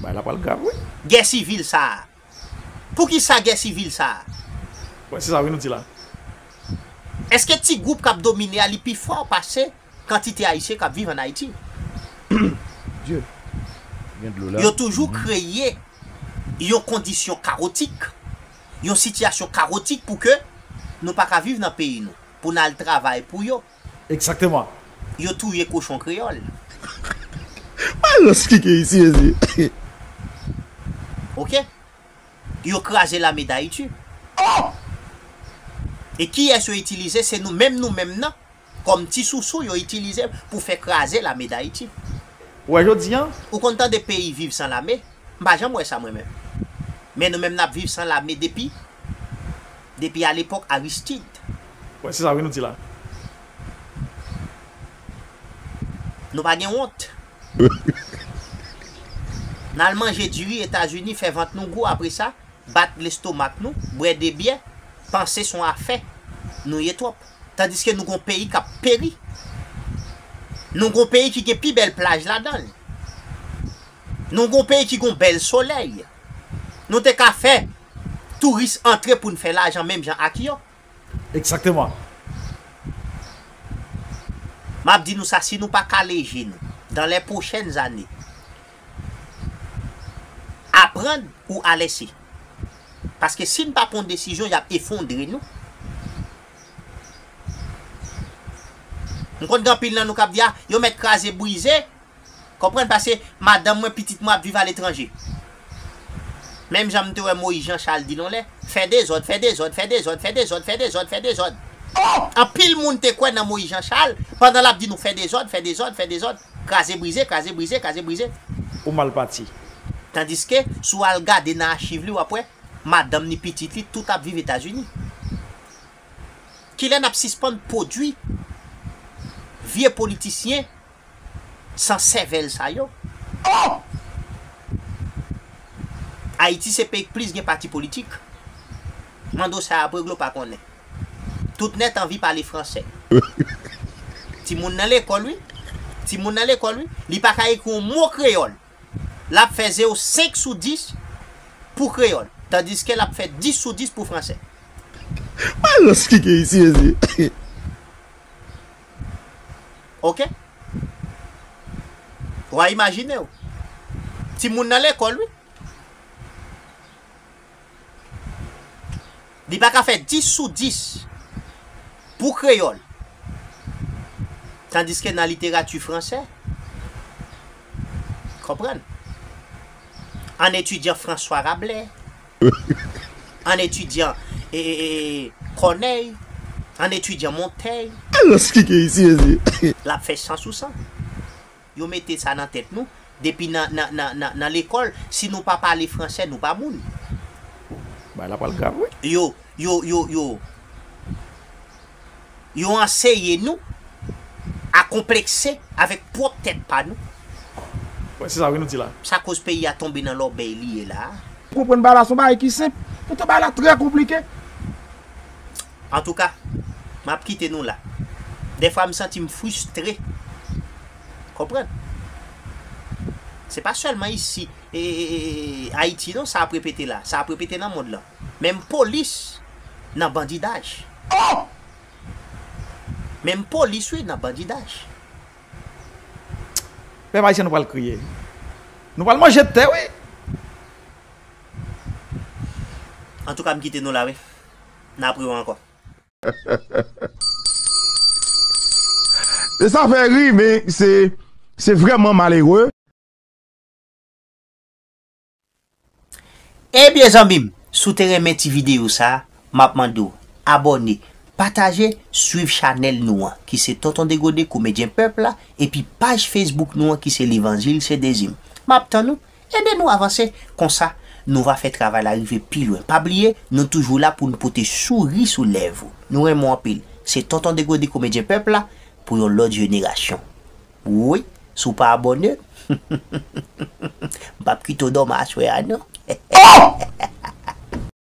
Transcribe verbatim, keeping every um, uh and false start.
Bagay la pral grav, wi. Gè sivil sa a. Poukisa gè sivil sa a? Wè, se sa wi nou di la. Èske ti gwoup k ap domine a li pi fò pase kantite Ayisyen k ap viv ann Ayiti? Dye, gen dlo la. Yo toujou kreye yon kondisyon kawotik, yon sitiyasyon kawotik pou ke nou pa ka viv nan peyi nou, pou n al travay pou yo. Egzakteman. Yo touye kochon kreyòl. Malòs ki gen isi, mezi. Oke? Yo kraze lame Dayiti. E kiyès yo itilize? Se nou menm, nou menm nan, kòm ti sousou yo itilize pou fè kraze lame Dayiti. Ou wè jodi a? Ou konn tande peyi viv san lame? M pa janm wè sa mwen menm. Men nou menm n ap viv san lame depi, depi alepòk Aristide. Wè, se sa wi nou di la. Nou pa gen wont. N al manje diri Etazini, fè vant nou gwo, apre sa, bat lestomak nou, bwè de byè, panse se yon afè nou ye twòp. Tandiske nou gon peyi k ap peri. Nou gon peyi ki gen pi bèl plaj ladan l. Nou gon peyi ki gon bèl solèy. Nou te ka fè touris antre pou n fè lajan menm jan ak yo. Egzakteman. M ap di nou sa, si nou pa kale je nou, dans les prochaines années, apprendre ou à laisser. Paske si n pa pran desizyon, y ap efondre nou. M konn gen anpil nan nou k ap di, a, yo mèt kraze brize. Konprann, paske madanm mwen, pitit mwen ap viv aletranje. Menm jan m te wè Moyiz Jan Chal di l yon lè, fè dezòd, fè dezòd, fè dezòd, fè dezòd, fè dezòd, fè dezòd. Anpil moun te kwè nan Moyiz Jan Chal, pandan l ap di nou fè dezòd, fè dezòd, fè dezòd, kraze brize, kraze brize, kraze brize. Ou mal pati. Tandiske, si w al gade nan achiv li, w ap wè, madanm ni pitit li, tout ap viv Etazini. Kilè n ap sispann pwodui vye politisyen san sèvèl sa yo? Ayiti se peyi k plis gen pati politik. Mande w sa apre glo pa konnen. Tout nèt anvi pale fransè. Timoun nan lekòl, wi. Timoun nan lekòl, wi. Li pa ka ekri yon mo kreyòl. L ap fè zewo senk sou dis pou kreyòl, tandiske l ap fè dis sou dis pou fransè. Malòs ki gen isi, mezi. Oke? W a imajine w. Timoun nan lekòl, wi. Li pa ka fè dis sou dis pou kreyòl. Tandiske nan literati fransè, konprann? An etidyan François Rabelais, an etidyan, e, e, e, Corneille, an etidyan Montaigne. Alòs ki gen isi, mezi. L ap fè san sou san. Yo mete sa nan tèt nou, depi nan, nan, nan, nan, nan lekòl, si nou pa pale fransè, nou pa moun. Bagay la pral grav, wi. Yo, yo, yo, yo, yo anseye nou a konplekse avèk pwòp tèt pa nou. Wè, se sa, wi, nou di la. Sa koz peyi a tonbe nan lòbèy li ye la a. Konprann bagay la, se yon bagay ki senp. Poutan bagay la trè konplike. Antouka, m ap kite nou la. Dèfwa m santi m fristre. Konprann? Se pa sèlman isi, e, e, e, e, Ayiti non, sa ap repete la. Sa ap repete nan mond lan. Menm polis nan bandidaj. Menm polis, wi, nan bandidaj. Pèp ayisyen, nou pral kriye. Nou pral manje tè, wi. Antouka, m kite nou la, wi. N ap rewè ankò. E sa fè ri, men se, se vrèman malere. Ebyen, zanmi m, si w te renmen ti videyo sa a, m ap mande w abòne, pataje, swiv chanèl nou an, ki se Tonton Degode, komedyen pèp la, epi paj Facebook nou an, ki se Levanjil se Dezim. M ap tann ou. Ede nou avanse, konsa nou va fè travay la rive pi lwen. Pa bliye, nou toujou la pou n pote souri sou lèv ou. Nou renmen w anpil. Se Tonton Degode, komedyen pèp la, pou yon lòt jenerasyon. Wi, si w pa abòne, m p ap kite w dòmi aswè a non. Oh!